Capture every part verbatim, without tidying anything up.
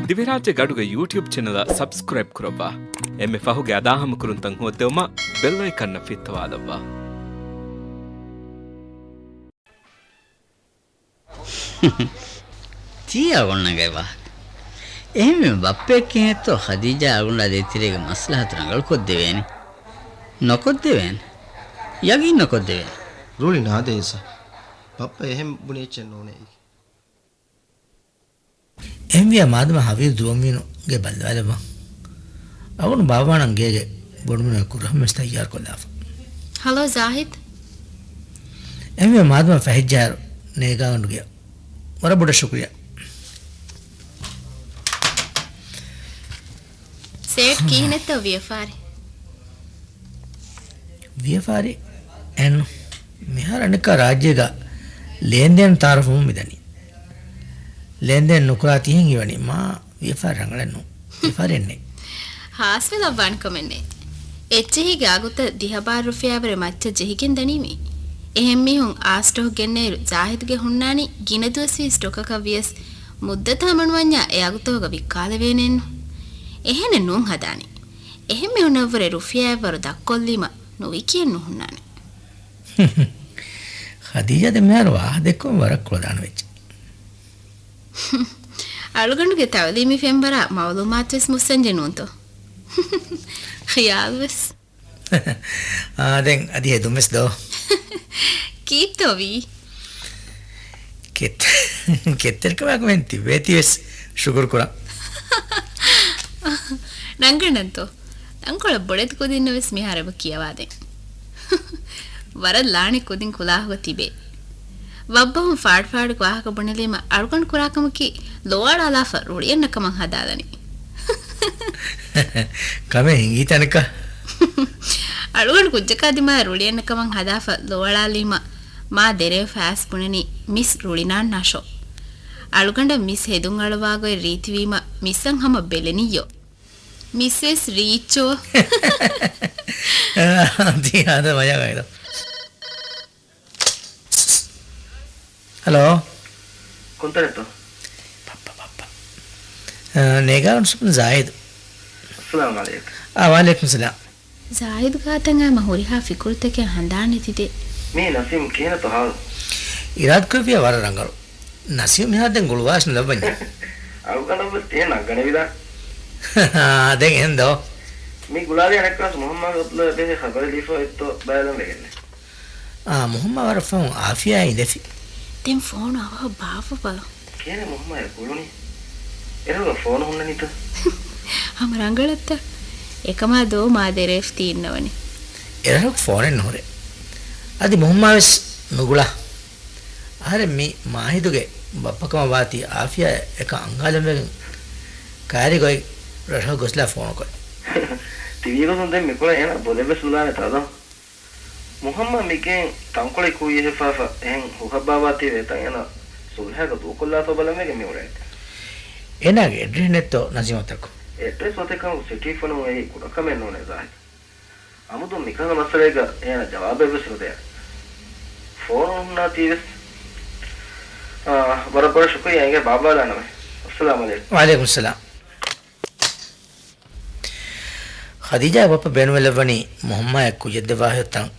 ދިވެހިރާއްޖޭގެ އަޑުގެ ޔޫޓިއުބް ޗެނަލަށް ސަބްސްކްރައިބް ކުރައްވާ. އެންމެ ފަހުގެ އަދާހަމަކުރުންތައް ހޯއްދެވުމަށް ބެލް އައިކަންއަށް ފިއްތަވާލައްވާ. ތީ އަޅުގަނޑު ނަގައި ވާހަކަ. އެހެންވީމަ ބައްޕައަށް ކިހިނެއްތޯ ޚަދީޖާ އަޅުގަނޑާ ދޭތެރޭގެ މަސްލަހަތު ރަނގަޅުކޮށްދެވޭނެ. ނޮކޮށްދެވޭނެ. ޔަގީން ނޮކޮށްދެވޭނެ. ރުޅި ނާދޭ އިސާ. ބައްޕަ އެހެން ބުނި އެއްޗެއް ނޫނޭ. އެހެންވިޔާ މާދަމާ ހަވީރު ދުވަންވީނުގެ ބައްލަވާލައްވާ. އަޅުގަނޑު ބާއްވާނަން ގޭގެ ބޮޑުމިނުވެ ކުރަހަމަސް ތައްޔާރުކޮށްލާފަ. ހަލޯ ޒާހިދް. އެހެންވިޔާ މާދަމާ ފަހެއްޖާއިރު ނޭގާގަނޑު ގެޔަށް. ވަރަށް ބޮޑަށް ޝުކުރިޔާ. ސޭޓް ކިހިނެއްތޯ ވިޔަފާރި؟ ވިޔަފާރި އެއްނު. މިހާރު އަނެއްކާ ރާއްޖޭގަ ލޭންދޭން ތައާރަފްވަމުން މިދަނީ. ލޭންދޭން ނުކުރާތީހެން ހީވަނީ މާ ވިޔަފާރި ރަނގަޅެއްނު. ވިޔަފާރިއެއްނެއް. ހާސްވެލައްވާނެ ކަމެއްނެއް. އެއްޗެހީގެ އަގުތައް ދިހަ ބާރަ ރުފިޔާވަރެއް މައްޗަށް ޖެހިގެން ދަނީމީ. އެހެންމީހުން އާ ސްޓޮކް ގެންނައިރު ޒާހިދުގެ ހުންނާނީ ގިނަ ދުވަސްވީ ސްޓޮކަކަށް ވިޔަސް މުއްދަތާ މަނުވަންޏާ އެ އަގުތަކުގަ ވިއްކާލެވޭނެއެއްނު. އެހެނެއް ނޫން ހަދާނީ. އެހެންމީހުންނަށްވުރެ ރުފިޔާއެއްވަރު ދަށްކޮށްލީމަ ނުވިކިއެއް ނުހުންނާނެ. ޚަދީޖާ ދެން މިހާރު ވާހަކަ ދެއްކުމަށް ވަރަށް ކުޅަދާނަ ވެއްޖެ. އަޅުގަނޑުގެ ތައުލީމީ ފެންވަރާ މައުލޫމާތުވެސް މުއްސަންޖެ ނޫންތޯ؟ ޚިޔާލުވެސް. އާ، ދެން އަދި ހެދުންވެސް ދޯ؟ ކީއްތޯ ވީ؟ ކެތް-، ކެތްތެރިކަމާއެކު މިހެން ތިއްބޭތީވެސް ޝުކުރު ކުރަން. ނަންގަނޑަންތޯ؟ ތަންކޮޅެއް ބޮޑެތި ކުދިންނަށް ވެސް މިހާރު އެބަ ކިޔަވާދޭން. ވަރަށް ލާނެ ކުދިން ކުލާހުގަ ތިބޭ. ވައްބަހުން ފާޑުފާޑުގެ ވާހަކަ ބުނެލީމަ އަޅުގަނޑު ކުރާކަމަކީ ލޯއަޅާލާފަ ރުޅިއަންނަ ކަމަށް ހަދާލަނީ. ކަމެއް ހިނގީތަ އަނެއްކާ؟ އަޅުގަނޑު ކުއްޖަކާ ދިމާއަށް ރުޅިއަންނަ ކަމަށް ހަދާފަ ލޯއަޅާލީމަ މާ ދެރަވެފަ އައިސް ބުނަނީ މިސް ރުޅިނާންނާށޯ. އަޅުގަނޑަށް މިސް ހެދުން އަޅުވާގޮތް ރީތިވީމަ މިސްއަށް ހަމަ ބެލެނިއްޔޯ. މިސްވެސް ރީއްޗޯ. ތީ ހާދަ މަޖާ ގައިދޯ. ހަލޯ. ކޮންތަނެއްތޯ؟ ބައްޕަ، ބައްޕަ. އަ، ނޭގާ އުންސުމް ޒާހިދު. އައްސަލާމު ޢަލައިކުމް. އާ، ވަޢަލައިކުމް ސަލާމް. ޒާހިދު ގާތަށް އައިމަ ހުރިހާ ފިކުރުތަކެއް ހަނދާން ނެތިދޭ. މީ ނަސީމް ކިހިނެއްތޯ ހާލު؟ އިރާދަކުރެއްވިޔާ ވަރަށް ރަނގަޅު. ނަސީމް މިހާރު ދެން ގުޅުވާށި ނުލައްވަންޏާ. އަޅުގަނޑަށްވެސް ތިހެން ނަގަނެވިދާ. ދެން އެހެން ދޯ؟ މި ގުޅާލި އަނެއްކާސް މުހައްމާގެ އަބްދުﷲ ބޭހެއް ޚަބަރެއް ލީފަ އޮތްތޯ ބައިލަން ވެގެންނެ. އާ، މުހައްމާ ވަރަށް ފަހުން އާފިޔާ އިނދެފި. ދެން ފޯނު އަވަހަށް ބާއްވަބަލަ. ކޭނެ މުހައްމާޔާ ގުޅުނީ؟ އެރަހުގަ ފޯނު ހުންނަނީތަ؟ ހަމަ ރަނގަޅަށްތަ؟ އެކަމާ ދޯ މާ ދެރަވެފަ ތި އިންނަވަނީ. އެރަހުގަ ފޯނެއް ނުހުރޭ. އަދި މުހައްމާވެސް ނުގުޅާ. އަހަރެން މި މާހިދުގެ ބައްޕަކަމަށް ވާތީ އާފިޔާ އެކަން އަންގާލަންވެގެން ކައިރި ގޮތް ރަށަށް ގޮސްލާ ފޯނުކޮށް. ތިވީގޮތުން ދެން މިކޮޅަށް އޭނަ ބޮލެއްވެސް ނުލާނެތާ ދޯ؟ މުހައްމާ މިގެއިން ތަންކޮޅެއް ކުއްޔަށް ހިފާފަ އެހެން ހުހައްބާވާތީވެ އެތަން އޭނަ ސުލްހައިގަ ދޫކޮށްލާތޯ ބަލަންވެގެން މިއުޅޭނެ. އޭނާގެ އެޑްރެސް ނެތްތޯ ނަޒީމަތަކު؟ އެޑްރެސް އޮތެއްކަމަކު ސިޓީ ފޮނުން އެއީ ކުޑަކަމެއް ނޫނޭ ޒާހިދު. އަމުދުން މިކަހަލަ މައްސަލައެއްގަ އޭނަ ޖަވާބެއްވެސް ނުދޭނެ. ފޯނު ނުހުންނާތީވެސް. އާ، ވަރަށް ބޮޑަށް ޝުކުރިއްޔާ އިނގޭ ބާއްވާލާނަމޭ. އައްސަލާމު ޢަލައިކުމް. ވަޢަލައިކުމް ސަލާމް. ޚަދީޖާގެ ބައްޕަ ބޭނުންވެލައްވަނީ މުހައްމާޔަށް ކުއްޖެއް ދެއްވާ ހިތަށް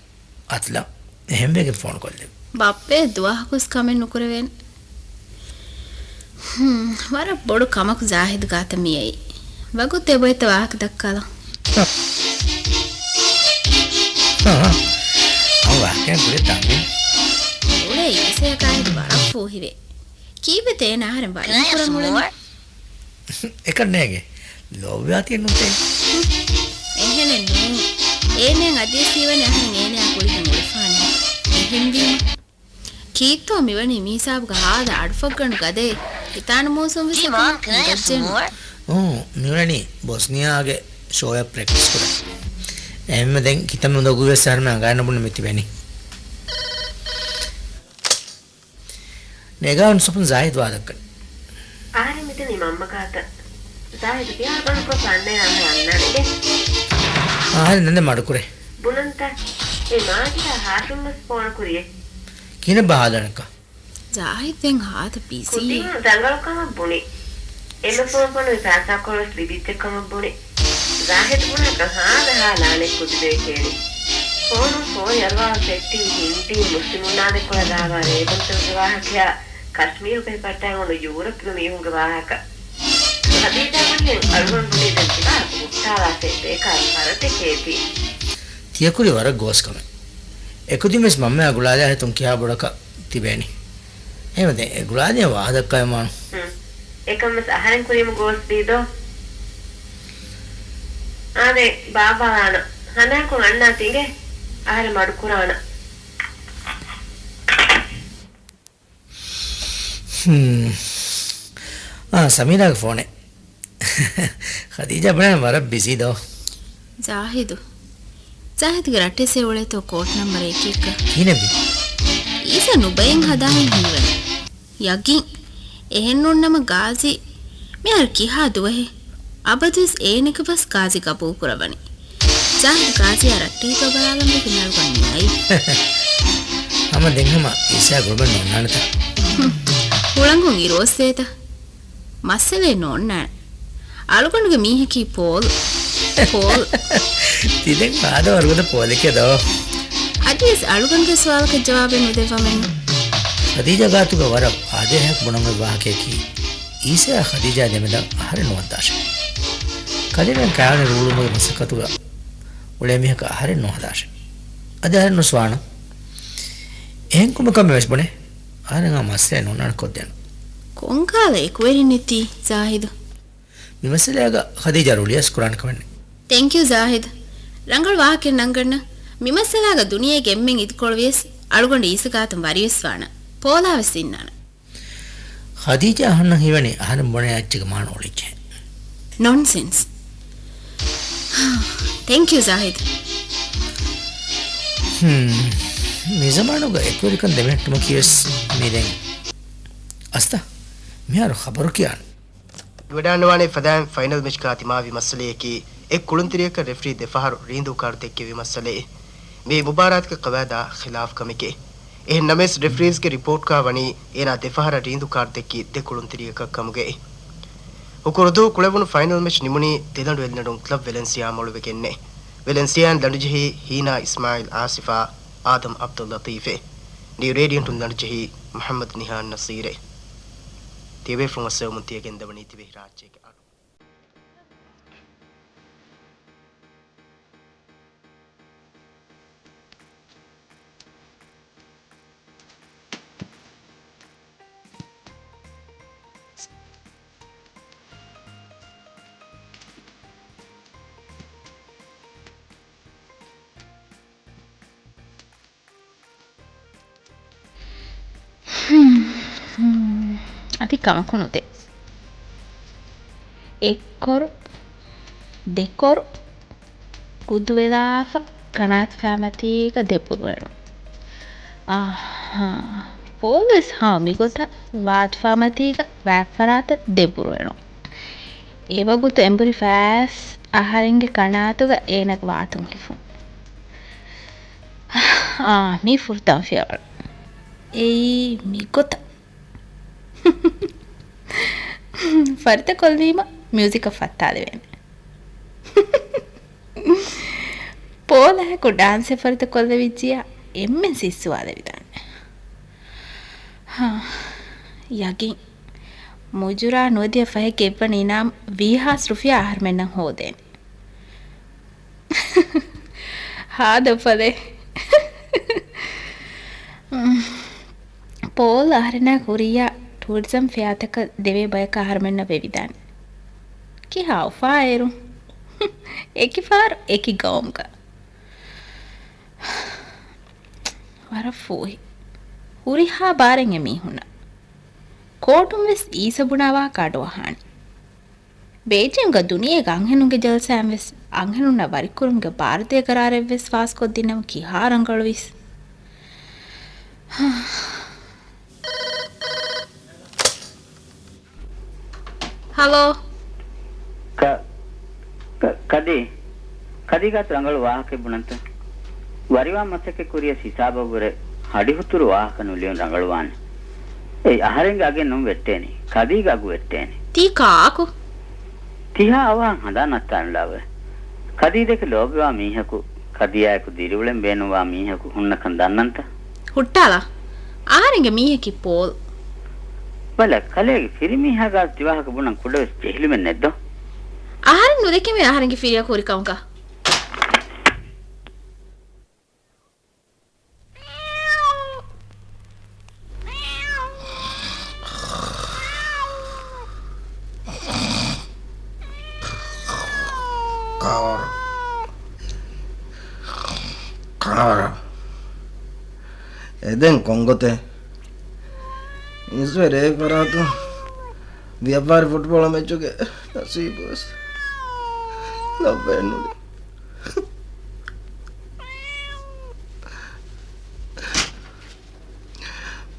އަތުލަން. އެހެންވެގެން ފޯނުކޮށްލެވި. ބައްޕައަށް ދުވަހަކުވެސް ކަމެއް ނުކުރެވޭނެ. ހުން، ވަރަށް ބޮޑު ކަމަކު ޒާހިދު ގާތަށް މިއައީ. ވަގުތު އެބައޮތްތަ ވާހަކަ ދައްކާލަން. އާ، އާ. އަން ވާހަކައެއް ގުޅޭ ތާނގެ. ގުޅޭ އިނގިސޭ ޒާހިދު ވަރަށް ފޫހިވޭ. ކީއްވެތަ އޭނަ އަހަރެން ވަރިން ކުރަން އުޅެނީ؟ އެކަން ނޭނގެ. ލޯބިވާތީ ނުތޭ. އެހެނެއް ނޫން. އޭނައަށް އަދިވެސް ހީވަނީ އަހަރެން އޭނަޔާ ކުރިގެން އުޅެފާނެ. އެހެންވީމަ. ކީއްތޯ މިވަނީ މީސާބުގެ ހާދަ އަޑުފަށްގަނޑު ގަދައެއް. ހިތާނަ މޫސުން ވެސް އެކަމަށް ނުގައްޖެއްނު. އޫ، މިއުޅެނީ ބޮސްނިއާގެ ޝޯއަށް ޕްރެކްޓިސް ކުރަން. އެހެންމެ ދެން ކިތަންމެ އުނދަގޫވެސް އަހަރެން އަނގައިންނަ ބުނެ މިތިބެނީ. ނޭގާ އުންސުޕުން ޒާހިދު ވާދައްކަން. އަހަރެން މިތަނީ މަންމަ ގާތަށް. ޒާހިދު ކިހާ ބަނޑުކޮށް ފަންނޭ އަހަރެން އަންނާނެގެ. އަހަރެން ދެން މަޑުކުރޭ. ބުނަންތަ؟ އެ މާޒިޔާ ހާޝިމް ވެސް ފޯނު ކުރިއެ. ކިހިނެއް ބާ ހާލަނަކަ؟ ޒާހިދު ދެން ހާދަ ބިޒީ. ކުދިން ރަނގަޅުކަމަށް ބުނި. އެންމެ ފޯން ފޮނުވި ފައިސާކޮޅުވެސް ލިބިއްޖެ ކަމަށް ބުނި. ޒާހިދު ބުނާކަށް ހާދަ ހާ ލާނެތް ކުދިބޭ ކޭރި. ފޯނުން ފޯން ޔަރުވާ ސެއްޓިން ހިންދީ މުސްލިމުންނާދެކޮޅަށް ދާވާ ރޭވުންތައް ވާހަކަޔާ ކަޝްމީރުގަ ހިފައްޓާ އުނޑު ޔޫރަޕްގެ މީހުންގެ ވާހަކަ. ޚަދީޖާ ބުނިހެން އަޅުގަނޑު ބުނީ ދެން ތިބާކު ހުއްޓާލާފައި ބޭކާރު ފަރަތެކޭތީ. ތިޔަކުރި ވަރަށް ގޯސް ކަމެއް. އެކުދިންވެސް މަންމަޔާ ގުޅާލާ ހިތުން ކިހާ ބޮޑަކަށް ތިބޭނީ. އެހެންވެ ދެން އެ ގުޅާލިޔަ ވާހަކަ ދައްކަވެމާނު. ހުން. އެކަންވެސް އަހަރެން ކުރީމަ ގޯސް ދީދޯ. އާދެ، ބާއްވާލާނަ. ހަނދާންކޮށް އަންނާތި އިނގޭ. އަހަރެން މަޑުކުރާނަ. ހުން. އާ، ސަމީރާގެ ފޯނެއް. ޚަދީޖާ ބުނާނެ ވަރަށް ބިޒީ ދޯ. ޒާހިދު. ޒާހިދުގެ ރައްޓެއްސެއް އުޅޭތޯ ކޯޓް ނަމްބަރ އެކީއްކަ. ކިހިނެއްވީ؟ އީސާ ނުބައިން ހަދާހެން ހީވަނީ. ޔަގީން. އެހެންނޫންނަމަ ގާޒީ މިހާރު ކިހާ ދުވަހެއް؟ އަބަދުވެސް އޭނަގެ ބަސް ގާޒީ ގަބޫލުކުރައްވަނީ. ޒާހިދު ގާޒީއާ ރައްޓެހިގަ ބަލާލަން ވެގެން އަޅުގަނޑު ނިޔައީ. ހަމަ ދެން ހަމަ އީސާ ގުޅުމެއް ނޯންނާނެތަ؟ ހުޅަނގުން އިރުއޮއްސޭތަ؟ މައްސަލައެއް ނޯންނާނެ. އަޅުގަނޑުގެ މީހަކީ ޕޯލް. ޕޯލް. ތި ދެން ހާދަ ވަރުގަދަ ޕޯލެކޭ ދޯ. އަދިވެސް އަޅުގަނޑުގެ ސުވާލަކަށް ޖަވާބެއް ނުދެއްވަމެއްނު. ޚަދީޖާ ގާތުގަ ވަރަށް ވާދޭހައަކަށް ބުނަން އޮތް ވާހަކަޔަކީ، އީސާއާ ޚަދީޖާ ދެމެދަށް އަހަރެއް ނުވައްދާށޭ. ކަލޭމެން ކަޔާނެ ރޫޅުމުގެ މަސައްކަތުގަ އުޅޭ މީހަކަށް އަހަރެއް ނުހަދާށޭ. އަދި އަހަރެން ނުސްވާނަ. އެހެން ކުމެކަމެއް ވެސް ބުނެ. އަހަރެން އާ މައްސަލައެއް ނޯންނާނެ ކޮށްދޭނަން. ކޮންކާލަ އެކުވެރިން ނެތީ ޒާހިދު؟ މި މައްސަލައިގަ ޚަދީޖާ ރުޅިއަސް ކުރާނެ ކަމެއް ނެތް. ތެންކް ޔޫ ޒާހިދު. ރަނގަޅު ވާހަކައެއް ނަންގަންނަ. މި މައްސަލައިގަ ދުނިޔޭގެ އެންމެން އިދިކޮޅުވިޔަސް އަޅުގަނޑު އީސާ ގާތުން ވަރިވެސް ވާނަ. ޕޯލާވެސް އިންނާނަ. ޚަދީޖާ އަހަންނަށް ހީވަނީ އަހަރެން ބުނެ އެއްޗެއްގެ މާނަ އުޅިއްޖެ. ނޮންސެންސް. ތެންކް ޔޫ ޒާހިދު. ހުން. މި ޒަމާނުގަ އެކުވެރިކަން ދެމެހެއްޓުމަކީވެސް މި ދެން. އަސްތަ، މިހާރު ޚަބަރު ކިޔާނެ. ވެޑާންނަވާނެ ފަދައިން ފައިނަލް މެޗްގަ ތިމާވި މައްސަލަޔަކީ، އެއް ކުޅުންތެރިޔަކަށް ރެފްރީ ދެފަހަރު ރީނދޫ ކާޑު ދެއްކެވި މައްސަލައެއް. މީ މުބާރާތުގެ ޤަވާއިދާ ޚިލާފް ކަމެކޭ. އެހެން ނަމަވެސް، ރެފްރީޒްގެ ރިޕޯޓްގަ ވަނީ އޭނާ ދެފަހަރަށް ރީނދޫ ކާޑު ދެއްކީ ދެ ކުޅުންތެރިޔަކަށް ކަމުގައި. ހުކުރުދު ކުޅެވުނު ފައިނަލް މެޗް ނިމުނީ ދެލަނޑު އެއްލަނޑުން ކްލަބް ވެލެންސިއާ މޮޅުވެގެންނޭ. ވެލެންސިއާއިން ލަނޑުޖެހީ ހީނާ އިސްމާއިލް އާސިފާ، އާދަމް އަބްދުއްލަތީފެއް. ނިއު ރޭޑިއަންޓުން ލަނޑުޖެހީ މުޙައްމަދު ނިހާން ނަސީރެއް. ތިޔަބޭފުޅުން އައްސަވަމުން ތިޔަ ގެންދަވަނީ ތިބޭ ރާއްޖޭގެ އަޑު. އަދި ކަމަކު ނުދޭ. އެއްކޮރު، ދެކޮރު، ކުދުވެލާފަ ކަނާތުފާމަތީގަ ދެބުރުވެނު. އާހާ. ޕޯލްވެސް ހާ މިގޮތަށް ވާތުފާމަތީގަ ވާތްފަރާތަށް ދެބުރުވެނު. އެވަގުތު އެނބުރި ފަސް އަހަރެންގެ ކަނާތުގަ އޭނަގެ ވާތުން ހިފުން. އާ، މީ ފުރަތަމަ ފިޔަވަޅު. އެއީ މިގޮތަށް. ފަރިތަކޮށްލީމަ މިއުޒިކަށް ފައްތާލެވޭނެ. ޕޯލަހަކު ޑާންސެއް ފަރިތަކޮށްލެވިއްޖިޔާ އެންމެން ސިއްސުވާލެވިދާނެ. ހާ، ޔަގީން. މުޖުރާ ނުވަދިހަ ފަހެއްގެ އެއްވަނަ އިނާމް ވީހާސް ރުފިޔާ އަހަރުމެންނަށް ހޯދޭނެ. ހާދަ ފަލެ. ޕޯލް އަހަރެންނާ ކުރިއްޔާ ޓޫރިޒަމް ފެއާތަކަށް ދެވޭ ބަޔަކަށް އަހަރުމެންނަށް ވެވިދާނެ. ކިހާ އުފާއޭރު؟ އެކި ފަހަރު އެކި ގައުމުގަ. ވަރަށް ފޫހި. ހުރިހާ ބާރެއް އެ މީހުންނަށް. ކޯޓުން ވެސް އީސާ ބުނާ ވާހަކަ އަޑުއަހާނެ. ބެއިޖިންގަ ދުނިޔޭގެ އަންހެނުންގެ ޖަލްސާއިން ވެސް އަންހެނުންނަށް ވަރިކުރުމުގެ ބާރުދޭ ގަރާރެއް ވެސް ފާސްކޮށްދިންނަމަ ކިހާ ރަނގަޅުވީސް. ހަލޯ. ކަ-، ކަ-، ކަދީ؟ ކަދީ ގާތު ރަނގަޅު ވާހަކައެއް ބުނަންތަ؟ ވަރިވާ މަސައްކަތް ކުރިޔަސް ހިސާބަށްވުރެ ހަޑިހުތުރު ވާހަކަ ނުލިޔުން ރަނގަޅުވާނެ. އެއީ އަހަރެންގެ އަގެއް ނޫން ވެއްޓޭނީ. ކަދީގެ އަގު ވެއްޓޭނީ. ތީ ކާކު؟ ތިހާ އަވަހަށް ހަނދާން ނައްތާލާވޭ. ކަދީދެކެ ލޯބިވާ މީހަކު، ކަދިޔާއެކު ދިރިއުޅެން ބޭނުންވާ މީހަކު ހުންނަކަން ދަންނަންތަ؟ ހުއްޓާލާ. އަހަރެންގެ މީހަކީ ޕޯލް. ބަލަ، ކަލޭގެ ފިރިމީހާގާ ތިވާހަކަ ބުނަން ކުޑަވެސް ޖެހިލުމެއް ނެއްދޯ؟ އަހަރެން ނުދެކެމޭ އަހަރެންގެ ފިރިޔަ ކުރި ކަމަކަށް. ކާރ. ކާރ. އެ ދެން ކޮންގޮތެއް؟ އިސްވެ ރޭ ފަރާތުން ވިޔަފާރި ފުޓްބޯޅަ މެޗުގެ ނަސީބުވެސް ލައްވައެއް ނުލި.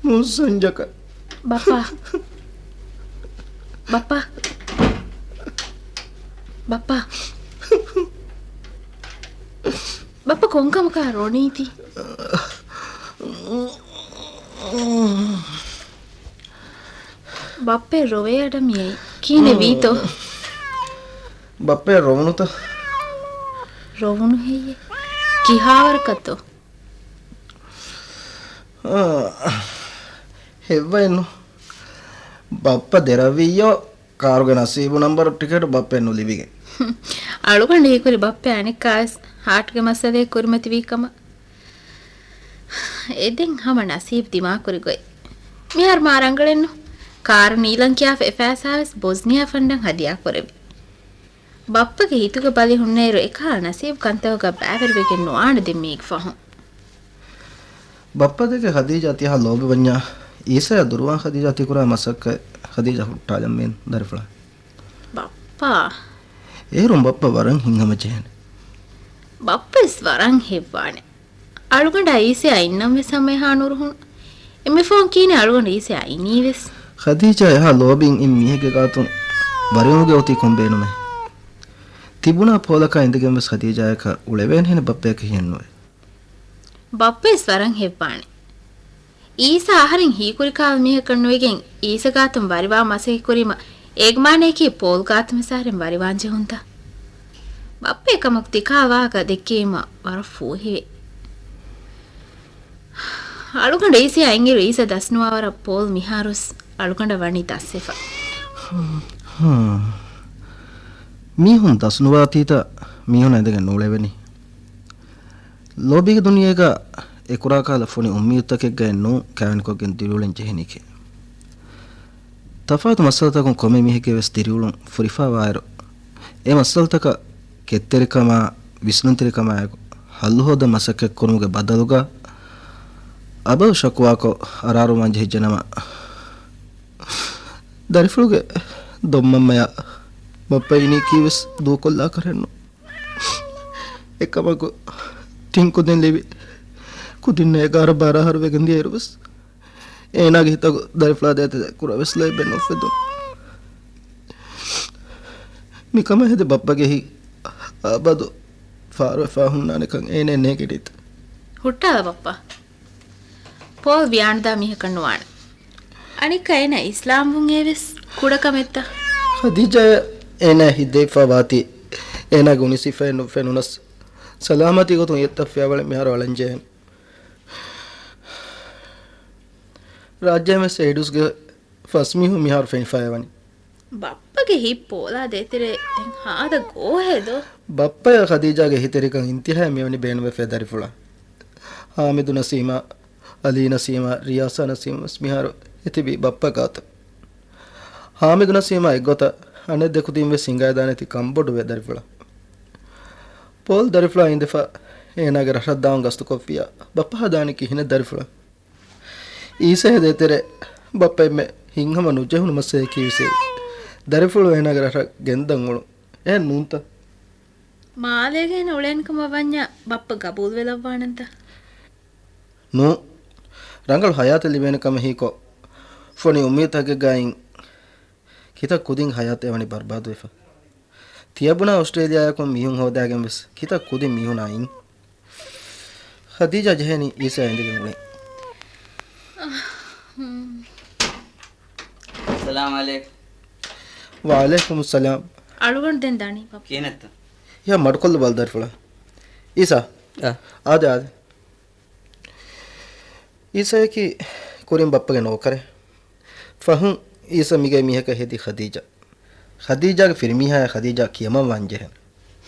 މޫސަންޖަކަ. ބައްޕާ. ބައްޕާ. ބައްޕާ. ބައްޕަ ކޮންކަމަކާ ރޮނީތީ؟ ބައްޕަ ރޮވޭ އަޑަ މިއައީ. ކީނެ ވީތޯ؟ ބައްޕަ ރޮވުނުތަ؟ ރޮވުނު ހެއްޔޭ؟ ކިހާވަރަކަށްތޯ؟ އާ، ހެއްވައެއްނު. ބައްޕަ ދެރަވިއްޔޯ، ކާރުގެ ނަސީބު ނަންބަރު ޓިކެޓު ބައްޕަ ނުލިބިގެން. އަޅުގަނޑު ހީކުރި ބައްޕަ އަނެއްކާވެސް ހާޓްގެ މައްސަލައެއް ކުރިމަތިވީ ކަމަށް. އެދެން ހަމަ ނަސީބު ދިމާކުރި ގޮތް. މިހާރު މާ ރަނގަޅެއްނު. ކާރު ނީލަން ކިޔާފަ އެ ފައިސާވެސް ބޮސްނިޔާ ފަންޑަށް ހަދިޔާ ކުރެވި. ބައްޕަގެ ހިތުގަ ބަލި ހުންނައިރު އެކަހަލަ ނަސީބު ކަންތަކުގަ ބައިވެރިވެގެން ނުވާނެ ދެން މީގެ ފަހުން. ބައްޕަ ދެކެ ޚަދީޖާ ތިހާ ލޯބިވަންޏާ، އީސަޔާ ދުރުވާން ޚަދީޖާ ތިކުރާ މަސައްކަތް ޚަދީޖާ ހުއްޓާލަން މީން ދަރިފުޅާ. ބައްޕާ. އޭރުން ބައްޕަ ވަރަށް ހިތްހަމަޖެހޭނެ. ބައްޕަވެސް ވަރަށް ހެއްވާނެ. އަޅުގަނޑާ އީސަޔާ އިންނަން ވެސް ހަމަ އެހާ ނުރުހުން. އެންމެ ފަހުން ކީނެ އަޅުގަނޑު އީސަޔާ އިނީވެސް. ޚަދީޖާ އެހާ ލޯބިން އިން މީހެއްގެ ގާތުން ވަރިވުމުގެ އޮތީ ކޮން ބޭނުމެއް؟ ތިބުނާ ޕޯލަކާ އިނދެގެން ވެސް ޚަދީޖާއަކަށް އުޅެވޭނެހެނެއް ބައްޕަޔަކަށް ހިއެއްނުވޭ. ބައްޕަވެސް ވަރަށް ހެއްވާނެ. އީސަ އަހަރެން ހީކުރި ކާލަ މީހަކަށް ނުވެގެން، އީސަ ގާތުން ވަރިވާ މަސައްކަތް ކުރީމަ، އޭގެ މާނަޔަކީ ޕޯލް ގާތުން ވެސް އަހަރެން ވަރިވާން ޖެހުންތަ؟ ބައްޕަ އެކަމަކު ތިކާ ވާހަކަ ދެއްކީމަ ވަރަށް ފޫހިވޭ. އަޅުގަނޑު އީސަޔާ އިންއިރު އީސަ ދަސްނުވާވަރަށް ޕޯލް މިހާރުވެސް އަޅުގަނޑަށް ވަނީ ދަސްވެފަ. ހާ. މީހުން ދަސްނުވާތީތަ މީހުން އިނދެގެން ނޫޅެވެނީ. ލޯބީގެ ދުނިޔޭގަ އެކުރާ ކަހަލަ ފޮނި އުއްމީދުތަކެއްގައެއް ނޫން ކާވެނިކޮށްގެން ދިރިއުޅެން ޖެހެނީކީ. ތަފާތު މައްސަލަތަކުން ކޮންމެ މީހެއްގެ ވެސް ދިރިއުޅުން ފުރިފައިވާއިރު، އެ މައްސަލަތަކަށް ކެތްތެރިކަމާ، ވިސްނުންތެރިކަމާއެކު ހައްލު ހޯދަން މަސައްކަތްކުރުމުގެ ބަދަލުގަ، އަބަދު ޝަކުވާކޮށް އަރާރުވާން ޖެހިއްޖެނަމަ، ދަރިފުޅުގެ ދޮންމަންމަޔާ ބައްޕަ އިނީކީވެސް ދޫކޮށްލާކަށެއްނު. އެކަމަކު ތިން ކުދިން ލިބި ކުދިން އެގާރަ ބާރަ އަހަރު ވެގެން ދިޔައިރުވެސް، އޭނާގެ ހިތަކު ދަރިފުޅާ ދޭތެރޭ ކުރާވެސް ލޯތްބެއް ނުއުފެދުނު. މިކަމާ ހެދި ބައްޕަގެ ހިތް އަބަދު ފާރުވެފާ ހުންނާނެކަން އޭނައަށް ނޭނގެނީތަ؟ ހުއްޓާލަ ބައްޕާ. ޕޯލް ވިޔާނުދާ މީހަކަށް ނުވާނެ. އަނެއްކާ އޭނާ އިސްލާމްވުން އެވެސް ކުޑަކަމެއްތަ؟ ޚަދީޖާއަށް އޭނާ ހިތްދެވިފާ ވާތީ އޭނާގެ އުނިސިފައެއް ނުފެނުނަސް، ސަލާމަތީ ގޮތުން އެއްތައް ފިޔަވަޅެއް މިހާރު އަޅަންޖެހޭނެ. ރާއްޖޭން ވެސް އެއިޑްސްގެ ފަސް މީހުން މިހާރު ފެނިފައިވަނީ. ބައްޕަގެ ހިތް ޕޯލާ ދޭތެރޭ ދެން ހާދަ ގޯހޭ ދޯ؟ ބައްޕަޔާ ޚަދީޖާގެ ހިތެރިކަން އިންތިހާއަށް މިވަނީ ބޭނުންވެފައި ދަރިފުޅާ. ހާމިދު ނަސީމާ، އަލީ ނަސީމާ، ރިޔާސާ ނަސީމާ ވެސް މިހާރު އެތިބީ ބައްޕަ ގާތަށް. ހާމިދު ނަސީމާ އެއްގޮތަށް އަނެއް ދެ ކުދިން ވެސް ހިނގައިދާނެތީ ކަންބޮޑުވޭ ދަރިފުޅާ. ޕޯލް ދަރިފުޅާ އިނދެފަ އޭނާގެ ރަށަށް ދާން ގަސްތުކޮށްފިއްޔާ ބައްޕަ ހަދާނީ ކިހިނެއް ދަރިފުޅާ؟ އީސަޔާ ދޭތެރޭ ބައްޕަ އެންމެ ހިތްހަމަ ނުޖެހުނު މައްސަލައަކީވެސް އެއީ. ދަރިފުޅު އޭނާގެ ރަށަށް ގެންދަން އުޅުން. އެހެން ނޫންތަ؟ މާލޭގަ އޭނަ އުޅޭނެ ކަމަށް ވަންޏާ ބައްޕަ ގަބޫލުވެލައްވާނަންތަ؟ ނޫން. ރަނގަޅު ހަޔާތެއް ލިބޭނެ ކަމަށް ހީކޮށް، ފޮނި އުއްމީދުތަކެއްގައި އިން ކިތައް ކުދިން ހަޔާތެއް ވަނީ ބަރުބާދުވެފަ. ތިޔަބުނާ އޮސްޓްރޭލިޔާއަކުން މީހުން ހޯދާގެން ވެސް ކިތައް ކުދިން މީހުނާ އިން. ޚަދީޖާ ޖެހޭނީ އީސަޔާ އިނދެގެން އުޅެން. ސަލާމް އަލައިކުމް. ވަޢަލައިކުމުއްސަލާމް. އަޅުގަނޑު ދެން ދާނީ ބައްޕަ. ކިހިނެއްތަ؟ ޔާ، މަޑުކޮށްލަ ބަލަ ދަރިފުޅާ. އީސާ. އާ. އާދެ، އާދެ. އީސާއަކީ ކުރިން ބައްޕަގެ ނޯކަރެއް. ފަހުން އީސާ މިގޭ މީހަކަށް ހެދީ ޚަދީޖާ. ޚަދީޖާގެ ފިރިމީހާޔާ ޚަދީޖާ ކިޔަމަން ވާން ޖެހޭނެ.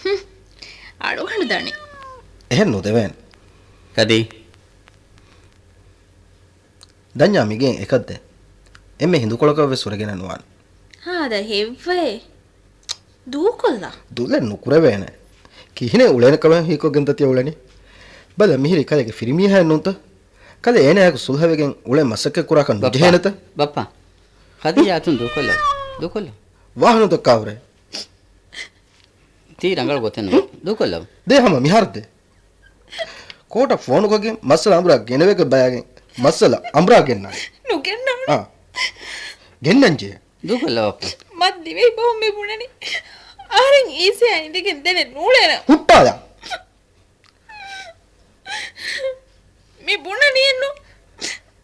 ހުން. އަޅުގަނޑު ދަނީ. އެހެން ނުދެވޭނެ. ކަދީ. ދަންޏާ މިގޭން އެކަށްދޭ. އެންމެ ހިނދުކޮޅަކަށް ވެސް ހުރެގެނެއް ނުވާނެ. ހާދަ ހެއްވޭ. ދޫކޮށްލާ. ދުލެއް ނުކުރެވޭނެ. ކިހިނެއް އުޅޭނެ ކަމެއް ހީކޮށްގެންތަ ތިޔަ އުޅެނީ؟ ބަލަ، މިހިރީ ކަލޭގެ ފިރިމީހާއެއް ނޫންތަ؟ ކަލޭ އޭނާއާއެކު ސުލްހަވެގެން އުޅެން މަސައްކަތް ކުރާކަށް ބައްޕާ، ނުޖެހޭނެތަ؟ ބައްޕާ، ޚަދީޖާ އަތުން ދޫކޮށްލަ. ދޫކޮށްލަ. ވާހަނު ދައްކާ ހުރޭ. ތީ ރަނގަޅު ގޮތެއް ނޫން. ދޫކޮށްލަ. ދޭ ހަމަ މިހާރު ދޭ. ކޯޓަށް ފޯނުކޮށްގެން މައްސަލަ އަނބުރާ ގެނެވޭކަށް ބަލާގެން މައްސަލަ އަނބުރާ ގެންނާނެ. ނުގެންނާނެ. އާ. ގެންނަންޖެހޭ. ދޫކޮށްލަ ބައްޕާ. މަ ދިވެހި ބަހުން މި ބުނަނީ. އަހަރެން އީސާއާ އިނދެގެން ދެނެއް ނޫޅޭނެ. ހުއްޓާލާ. މި ބުނަނީއެއްނު.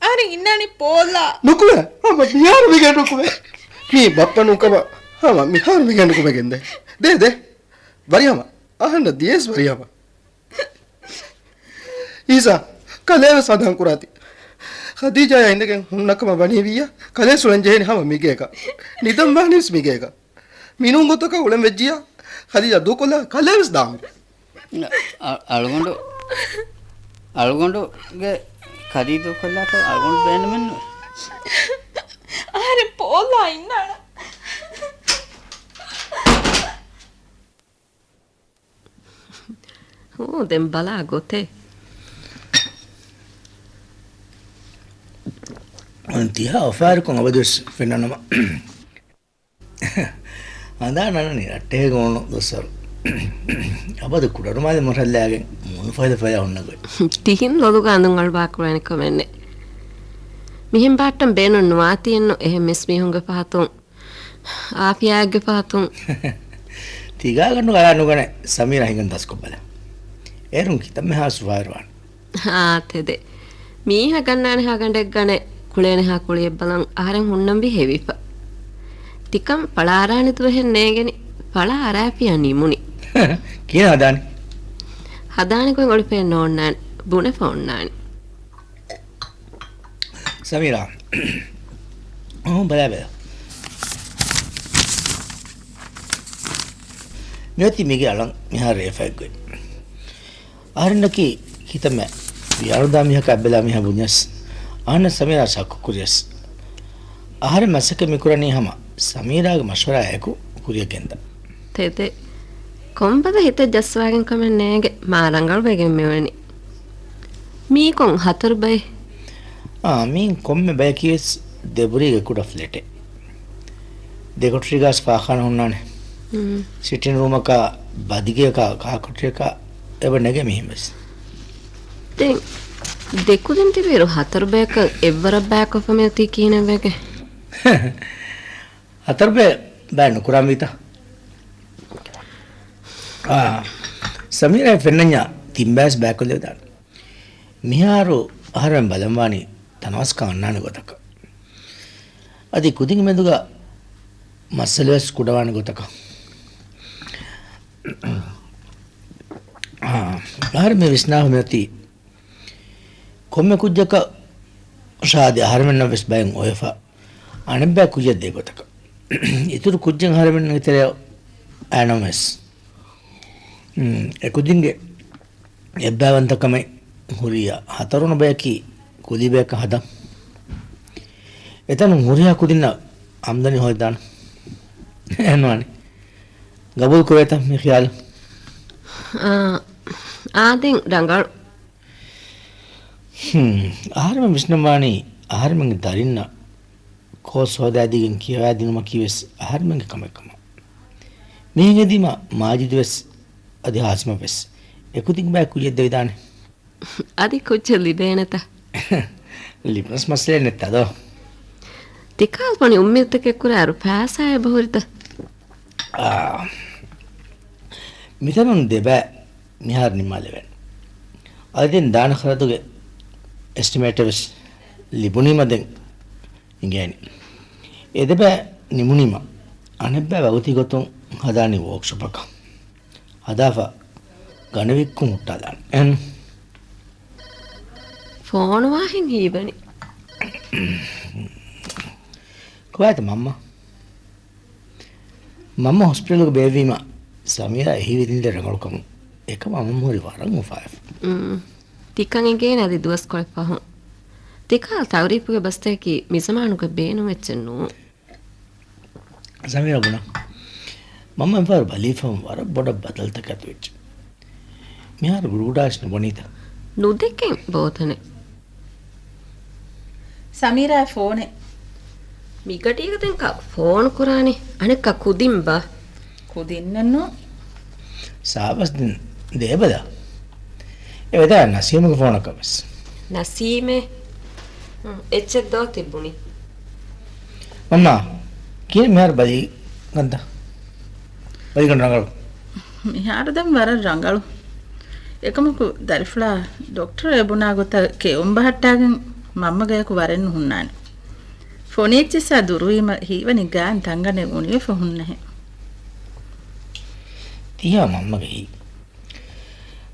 އަހަރެން އިންނާނީ ޕޯލާ. ނުކުމެ. ހަމަ މިހާރު މިގެން ނުކުމެ. މީ ބައްޕަ ނޫންކަމަށް ހަމަ މިހާރު މިގެން ނުކުމެގެން ދޭ. ދޭ، ދޭ. ވަރިހަމަ. އަހަންނަށް ދިޔަސް ވަރިހަމަ. އީސާ، ކަލޭވެސް ހަނދާން ކުރާތި. ޚަދީޖާޔާ އިނދެގެން ހުންނަކަމަށް ވަނީވިއްޔާ، ކަލޭ ސުޅެން ޖެހޭނީ ހަމަ މިގޭގަ. ނިދަން ވާނީވެސް މިގޭގަ. މިނޫން ގޮތަކަށް އުޅެން ވެއްޖިއްޔާ، ޚަދީޖާ ދޫކޮށްލާ ކަލޭވެސް ދާންވީ. އަ-، އަޅުގަނޑު، އަޅުގަނޑުގެ ކަލީ ދޫކޮށްލާކަށް އަޅުގަނޑު ބޭނުމެއްނުވޭ. އަހަރެން ޕޯލާ އިންނާނަ. ހޫ، ދެން ބަލާ ގޮތެއް. ތިހާ އޮފާރިކޮށް އަބަދުވެސް ފެންނަނަމަ. ހަނދާން އަންނަނީ ރައްޓެހި ގޯނު ދުއްސަރު. އަބަދު ކުޑަރުމާލެ މަށަށްލާގެން މޫނު ފައިލަ ފައިލަ ހުންނަ ގޮތް. ތިހިން ލޮލުގަ އަނދުން އަޅުވާ ކުޅޭނެ ކަމެއް ނެތް. މިހެން ބާއްޓަން ބޭނުން ނުވާތީއެއްނު އެހެން މިސް މީހުންގެ ފަހަތުން. އާފިޔާއެއްގެ ފަހަތުން. ތިގާގަނޑު ގަޔާ ނުގަނެ ސަމީރާ ހިނގަން ދަސްކޮށް ބަލަ. އޭރުން ކިތަންމެހާ ސުވާރުވާނެ. އާ، ތެދެއް. މީހާ ގަންނާނެހާ ގަނޑެއް ގަނެ ކުޅޭނެހާ ކުޅިއެއް ބަލަން އަހަރެން ހުންނަންވީ ހެވިފަ. ތިކަން ފަޅާ އަރާނެ ދުވަހެއް ނޭނގެނީ. ފަޅާ އަރާފިޔާ ނިމުނީ. ކިހިނެއް ހަދާނީ؟ ހަދާނެ ގޮތް އޮޅިފައެއް ނޯންނާނެ. ބުނެފަ އޮންނާނެ. ސަމީރާ. އަހު، ބަލާބަލަ. މިއޮތީ މީގެ އަޅަން މިހާރު ރޭފައެއްގޮތް. އަހަރެންނަކީ ކިތަންމެ ވިޔާނުދާ މީހަކާ އެއްބަލާ މީހާ ބުންޏަސް، އަހަންނަށް ސަމީރާ ޝައްކު ކުރިޔަސް. އަހަރެން މަސައްކަތް މިކުރަނީ ހަމަ ސަމީރާގެ މަޝްވަރާއާއެކު ކުރިއަށް ގެންދަން. ތެދެއް. ކޮންބަލަ ހިތަށް ޖައްސަވާގެން ކަމެއް ނޭނގެ، މާ ރަނގަޅުވެގެން މިވަނީ. މީ ކޮން ހަތަރު ބައެއް؟ އާ، މީ ކޮންމެ ބަޔަކީވެސް ދެބުރީގެ ކުޑަ ފްލެޓެއް. ދެކޮޓަރީގަސް ފާޚާނާ ހުންނާނެ. ހުން. ސިޓިން ރޫމަކާ، ބަދިގެއަކާ، ކާކޮޓަރިއަކާ އެބަ ނެގޭ މިހެންވެސް. ދެން ދެކުދިން ތިބިއިރު ހަތަރު ބަޔަކަށް އެއްވަރަށް ބައިކޮށްފަ މިއޮތީ ކިހިނެއްވެގެން؟ ހަތަރު ބައެއް ބައި ނުކުރާންވީތަ؟ އާ، ސަމީރާ ފެންނަންޏާ ތިން ބަޔަސް ބައިކޮށްލެވިދާނެ. މިހާރު އަހަރެން ބަލަންވާނީ ތަނަވަސްކަން އަންނާނެ ގޮތަކަށް. އަދި ކުދިންގެ މެދުގަ މައްސަލަވެސް ކުޑަވާނެ ގޮތަކަށް. އާ، އަހަރެން މި ވިސްނާފަ މިއޮތީ ކޮންމެ ކުއްޖަކަށް ޝާދި އަހަރެމެންނަށް ވެސް ބައެއް އޮވެފަ އަނެއްބައި ކުއްޖެއް ދޭ ގޮތަކަށް. އިތުރު ކުއްޖެއް އަހަރެމެންނަށް ތެރެއަށް އައިނަމަވެސް. އެކުދިންގެ އެއްބައިވަންތަކަމެއް ހުރިއްޔާ ހަތަރުވަނަ ބަޔަކީ ކުލީ ބަޔަކަށް ހަދަން. އެތަނުން ހުރިހާ ކުދިންނަށް އާމްދަނީ ހޯދާނަން. އެހެންވާނެ. ގަބޫލު ކުރޭތަ މި ޚިޔާލު؟ އާ، އާދެން ރަނގަޅު. ހުން، އަހަރެމެން ވިސްނަންވާނީ އަހަރެމެންގެ ދަރިންނަށް ކޯސް ހޯދާދީގެން ކިޔަވާދިނުމަކީވެސް އަހަރެމެންގެ ކަމެއް ކަމަށް. މިހެން ހެދީމަ މާޖިދުވެސް އަދި ހާސިމަށްވެސް އެކުދިން ބައި ކުއްޖެއް ދެވިދާނެ. އަދި ކުއްޖެއް ލިބޭނެތަ؟ ލިބުނަސް މައްސަލައެއް ނެތްތާ ދޯ؟ ތިކާލް ވަނީ އުއްމީދުތަކެއް ކުރާއިރު ފައިސާ އެބަހުރިތަ؟ އާ. މިތަނުން ދެބައި މިހާރު ނިންމާލެވޭނެ. އަދި ދެން ދާނެ ޚަރަދުގެ އެސްޓިމޭޓެއް ވެސް ލިބުނީމަ ދެން އިނގޭނެ. އެ ދެބައި ނިމުނީމަ އަނެއްބައި ވަގުތީ ގޮތުން ހަދާނީ ވޯކްޝޮޕަކަށް. ހަދާފަ ގަނެވިއްކުން ހުއްޓާލާނެ. އެހެން. ފޯނު ވާހެން ހީވަނީ. ކޮބާތަ މަންމަ؟ މަންމަ ހޮސްޕިޓަލުގަ ބޭއްވީމަ ސަމީރާ އެހީވެދިންލެއް ރަނގަޅުކަމުން. އެކަމާ މަންމަ ހުރީ ވަރަށް އުފާވެފަ. ތިކަން އެނގޭނެ އަދި ދުވަސްކޮޅެއް ފަހުން. ތިކަހަލަ ތައުރީފުގެ ބަސްތަކަކީ މިޒަމާނުގެ ބޭނުން އެއްޗެއް ނޫން. ސަމީރާ ބުނަން. މަންމަ އެފަހަރު ބަލީފަހުން ވަރަށް ބޮޑަށް ބަދަލުތަކެއް އަތުވެއްޖެ. މިހާރު ގުޑުގުޑާވެސް ނުބޮނީތަ؟ ނުދެކެން ބޯތަނެއް. ސަމީރާ ފޯނެއް. މިގަޑީގަ ދެން ކާކު ފޯނު ކުރާނީ؟ އަނެއްކާ ކުދިން ބާ. ކުދިންނެއްނު. ސާބަސް ދެން ދޭބަލަ. އެ ވެދާ ނަސީމުގެ ފޯނަކަށް ވެސް. ނަސީމޭ؟ ހުން، އެއްޗެއް ދޯ ތިބުނީ. މަންމާ، ކިހިނެއް މިހާރު ބަލީ ގަންތަ؟ ބަލީ ގަން ރަނގަޅު. މިހާރު ދެން ވަރަށް ރަނގަޅު. އެކަމަކު ދަރިފުޅާ ޑޮކްޓަރު އެ ބުނާ ގޮތަށް ކެއުން ބަހައްޓާގެން މަންމަ ގަޔަކު ވަރެއް ނުހުންނާނެ. ފޮނިއްޗިއްސާ ދުރުވީމަ ހީވަނީ ގާތް ތަންގަނޑެއް އުނިވެފަ ހުންނަހެން. ތިހާ މަންމަގެ ހިތް.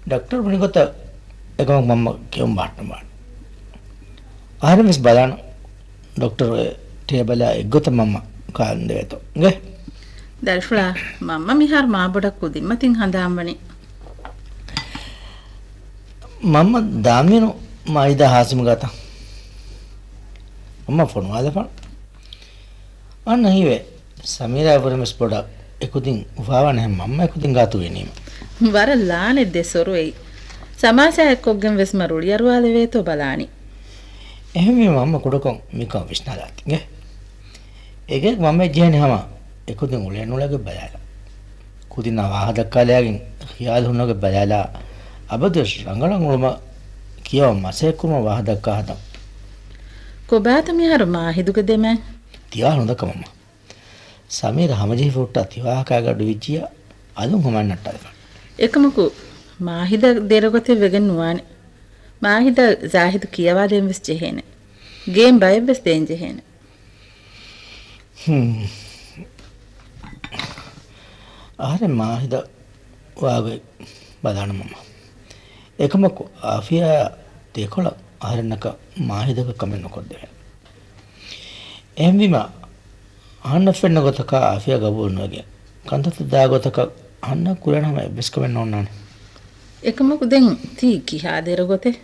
ޑޮކްޓަރު ބުނި ގޮތަށް އެކަމަކު މަންމަ ކެއުން ބަހައްޓަން ވާނެ. އަހަރެން ވެސް ބަލާނަން. ޑޮކްޓަރު އެ ޓޭބަލާ އެއްގޮތަށް މަންމަ ކާލަން ދެވޭތޯ. އިނގޭ؟ ދަރިފުޅާ، މަންމަ މިހާރު މާ ބޮޑަށް ކުދިންމަތިން ހަނދާންވަނީ. މަންމަ ދާންވީނު މާހިދާ ހާސިމް ގާތަށް. މަންމަ ފޮނުވާލަފާނު. އަންނަ ހީވޭ، ސަމީރާ އެބުރެމެސް ބޮޑަށް އެކުދިން އުފާވާނެހެން މަންމަ އެކުދިން ގާތު ގެނީމަ. ވަރަށް ލާނެ ދެ ސޮރު އެއީ. ސަމާސާ އެއްކޮށްގެން ވެސް މަ ރުޅިއަރުވާލެވޭތޯ ބަލާނީ. އެހެންވީމަ މަންމަ ކުޑަކޮށް މިކަން ވިސްނާލާތި އިނގޭ. އެގޭގެ މަންމައެއް ޖެހޭނެ ހަމަ އެކުދިން އުޅޭ ނުޅޭގޮތް ބަލާލާ. ކުދިންނާ ވާހަކަ ދައްކާލައިގެން ޚިޔާލު ހުންނަގޮތް ބަލާލާ. އަބަދުވެސް ރަނގަޅަށް އުޅުމަށް ކިޔަވަން މަސައްކަތްކުރުމަށް ވާހަކަ ދައްކާ ހަދަން. ކޮބާތަ މިހާރު މާހިދުގެ ދެމެ؟ ތިވާހަކަ ނުދައްކަ މަންމަ. ސަމީރާ ހަމަޖެހިފަ ހުއްޓާ ތިވާހަކާގެ އަޑު އިއްޖިއްޔާ އަލުން ހަމައަށް ނައްޓާލަފާނެ. އެކަމަކު މާހިދަށް ދެރަގޮތެއް ވެގެން ނުވާނެ. މާހިދަށް ޒާހިދު ކިޔަވާދޭން ވެސް ޖެހޭނެ. ގޭން ބައެއް ވެސް ދޭން ޖެހޭނެ. ހުން. އަހަރެން މާހިދަށް ވާގޮތް ބަލާނަމަ. އެކަމަކު އާފިޔާއާ ދެކޮޅަށް އަހަރެންނަކަށް މާހިދަކަށް ކަމެއް ނުކޮށްދެވޭނެ. އެހެންވީމަ، އަހަންނަށް ފެންނަ ގޮތަކަށް އާފިޔާ ގަބޫލު ނުވެގެން، ކަންތައްތައް ދާ ގޮތަކަށް އަހަންނަށް ކުރެވޭނެ ހަމަ އެއްވެސް ކަމެއް ނޯންނާނެ. އެކަމަކު ދެން ތީ ކިހާ ދެރަ ގޮތެއް؟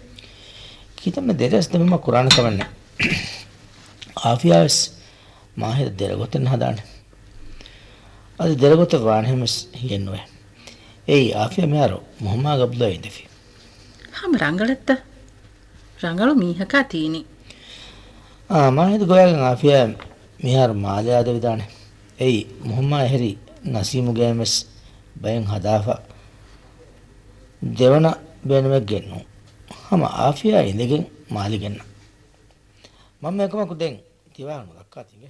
ކިތަންމެ ދެރަސް ދެމުމަށް ކުރާނެ ކަމެއް ނެތް. އާފިޔާ ވެސް މާހިދަށް ދެރަ ގޮތެއް ހަދާނެ. އަދި ދެރަ ގޮތެއް ވާނެހެން ވެސް ހިއެއް ނުވޭ. އެއީ އާފިޔާ މިހާރު މުހައްމާ ގަބްލުއަށް އިނދެފި. ހަމަ ރަނގަޅަށްތަ؟ ރަނގަޅު މީހަކާ ތީނީ. އާ، މާހިދު ގޮވައިގެން އާފިޔާ މިހާރު މާލެ އާދެވިދާނެ. އެއީ މުހައްމާ އެހެރީ ނަސީމުގެ އެން ވެސް ބައެއް ހަދާފަ ދެވަނަ ބޭނުމެއްގެ ނޫން. ހަމަ އާފިޔާ އިނދެގެން މާލެ ގެންނަ. މަންމަ އެކަމަކު ދެން ތިވާހަކަ ނުދައްކާތި އިނގޭ.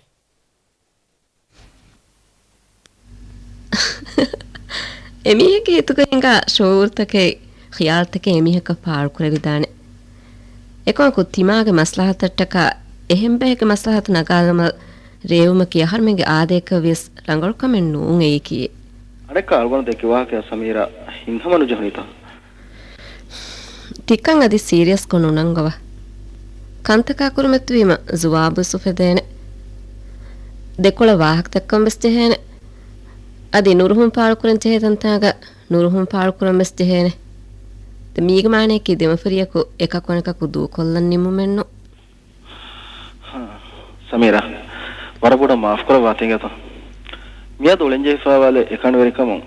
އެމީހެއްގެ ހިތުގަ ހިނގާ ޝުޢޫރުތަކެއް، ޚިޔާލުތަކެއް އެމީހަކަށް ފާޅުކުރެވިދާނެ. އެކަމަކު ތިމާގެ މަސްލަހަތަށްޓަކާ އެހެން ބައެއްގެ މަސްލަހަތު ނަގާލުމަށް ރޭވުމަކީ އަހަރުމެންގެ އާދައަކަށް ވިޔަސް ރަނގަޅު ކަމެއް ނޫން އެއީކީ. އަނެއްކާ އަޅުގަނޑު ދެއްކި ވާހަކަޔާ ސަމީރާ ހިތްހަމަ ނުޖެހުނީތަ؟ ތިކަން އަދި ސީރިއަސްކޮށް ނުނަންގަވަ. ކަންތަކާ ކުރިމަތިވީމަ ޒުވާބުވެސް އުފެދޭނެ. ދެކޮޅަށް ވާހަކަ ދައްކަން ވެސް ޖެހޭނެ. އަދި ނުރުހުން ފާޅުކުރަން ޖެހޭ ތަންތާގަ ނުރުހުން ފާޅުކުރަން ވެސް ޖެހޭނެ. ދެ މީގެ މާނަޔަކީ ދެމަފަރިޔަކު އެކަކު އަނެކަކު ދޫކޮށްލަން ނިމުމެއްނު. ސަމީރާ، ވަރަށް ބޮޑަށް މާފުކުރައްވާތި އިނގޭތޯ. މިއަދު އުޅެންޖެހިފައިވާލެއް އެކަނިވެރިކަމުން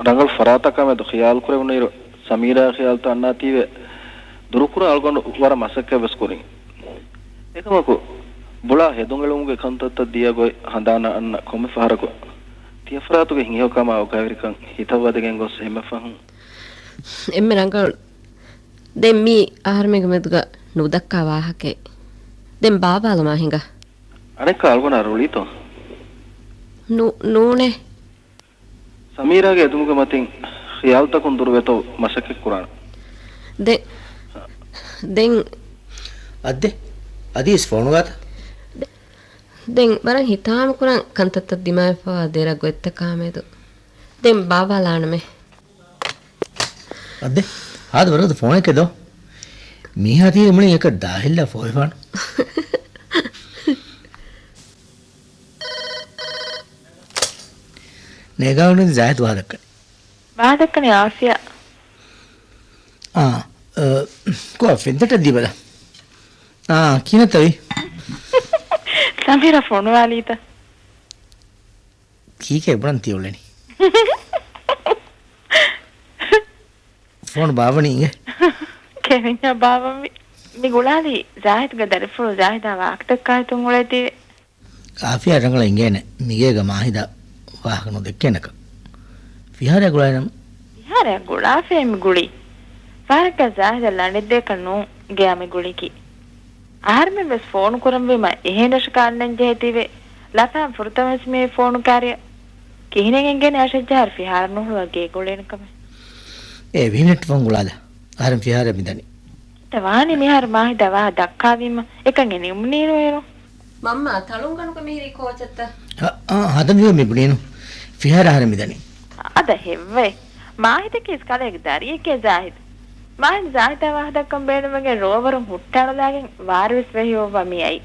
ރަނގަޅު ފަރާތަކާމެދު ޚިޔާލުކުރެވުނުއިރު ސަމީރާގެ ޚިޔާލުތައް އަންނާތީވެ ދުރުކުރަން އަޅުގަނޑު ވަރަށް މަސައްކަތްވެސް ކުރިން. އެކަމަކު، ބުޅާ ހެދުން އެޅުމުގެ ކަންތައްތައް ދިޔަ ގޮތް ހަނދާނަށް އަންނަ ކޮންމެ ފަހަރަކު، ތިޔަފަރާތުގެ ހިތްހަމަ އޮގާވެރިކަން ހިތަށް ވަދެގެން ގޮސް އެންމެ ފަހުން. އެންމެ ރަނގަޅު. ދެން މީ އަހަރުމެންގެ މެދުގަ ނުދައްކާ ވާހަކައެއް. ދެން ބާބާލުމާ ހިނގާ. އަނެއްކާ އަޅުގަނޑާ ރުޅީތޯ؟ ނޫ-، ނޫނޭ. ސަމީރާގެ އެދުމުގެ މަތިން ޚިޔާލުތަކުން ދުރުވެތޯ މަސައްކަތް ކުރާނެ. ދެ-، ދެން. އައްދެ، އަދިވެސް ފޯނުގާތަ؟ ދެ-، ދެން ވަރަށް ހިތާމަކުރަން ކަންތައްތައް ދިމާވެފަވާ ދެރަ ގޮތްތަކާމެދު. ދެން ބާބާ ލާނަމޭ. އައްދެ، ހާދަ ވަރުގަދަ ފޯނެކޭ ދޯ. މީހާ ތީރި މުޅި އެކަ ދާހިއްލާ ފޯހިފާނު. ނޭގާގަނޑު ޒާހިދު ވާހަކަ ދައްކަނީ. ވާހަކަ ދައްކަނީ އާފިޔާ. އާ، އަ، ކޮ ފެންތައްޓަށް ދީބަލަ. އާ، ކިހިނެއްތަވީ؟ ސަމީރާ ފޮނުވާލީތަ؟ ކީކޭ ބުނަން ތިއުޅެނީ؟ ފޯނު ބާވަނީ އިނގޭ. ކެރިންޏާ ބާވަންވީ. މި ގުޅާލީ ޒާހިދުގެ ދަރިފުޅު ޒާހިދާ ވާހަކަ ދައްކާ ހިތުން އުޅޭތީވެ. އާފިޔާ ރަނގަޅަށް އިނގޭނެ މިގޭގަ މާހިދާ ވާހަކަ ނުދެއްކޭނެކަން. ފިހާރައަށް ގުޅާނަމަ. ފިހާރައަށް ގުޅާފައޭ މި ގުޅީ. ފަހަރަކަށް ޒާހިދަށް ލަނޑެއްދޭކަށް ނޫން ގެޔާ މި ގުޅިކީ. އަހަރެމެން ވެސް ފޯނު ކުރަންވީމަ އެހެން ރަށަކަށް އަންނަން ޖެހޭތީވެ. ލަފާން ފުރަތަމަ ވެސް މި ފޯނު ކާރިއަށް. ކިހިނެއް އެނގޭނެ އަށެއްޖަހާރު ފިހާރަ ނުހުޅުވާ ގޭ ގުޅޭނެ ކަމެއް. އޭ ވީނެޓް ފޯން ގުޅާލަ. އަހަރެން ފިހާރަ މިދަނީ. އެ ވާނީ މިހާރު މާހިދާ ވާހަ ދައްކާވީމަ އެކަން އެ ނިމުނީނު އޭރު. މަންމާ، ތަޅުންގަނޑުގަ މިހިރީ ކޯޗެއްތަ؟ އަ، އަ، ހަދަން މިވަ މި ބުނީނު. ފިހާރަ އަހަރެން މިދަނީ. އަދަ ހެއްވެ؟ މާހިދަކީ ކަލޭގެ ދަރިއެކޭ ޒާހިދު. މާހިދު ޒާހިދާ ވާހަ ދައްކަން ބޭނުމެގެން ރޯވަރުން ހުއްޓާނުލާގެން ވާރުވެސް ވެހި އޮއްވާ މިއައީ.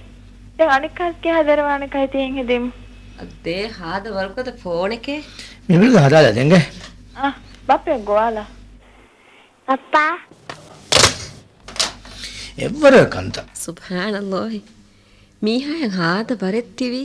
ދެން އަނެއްކާސް ކިހާ ދެރަވާނެ ކަހި ތިހެން ހެދީމު. އަދޭ ހާދަ ވަރުގަދަ ފޯނެކޭ. މި ބިލްގަ ހަދާލާ ދެންގެ. އަ، ބައްޕަ ގޮވާލާ. ބައްޕާ. އެއްވަރު ކަންތައް. ސުބްޙާނައްލާހި. މީހާޔަށް ހާދަ ވަރެއް ތިވީ.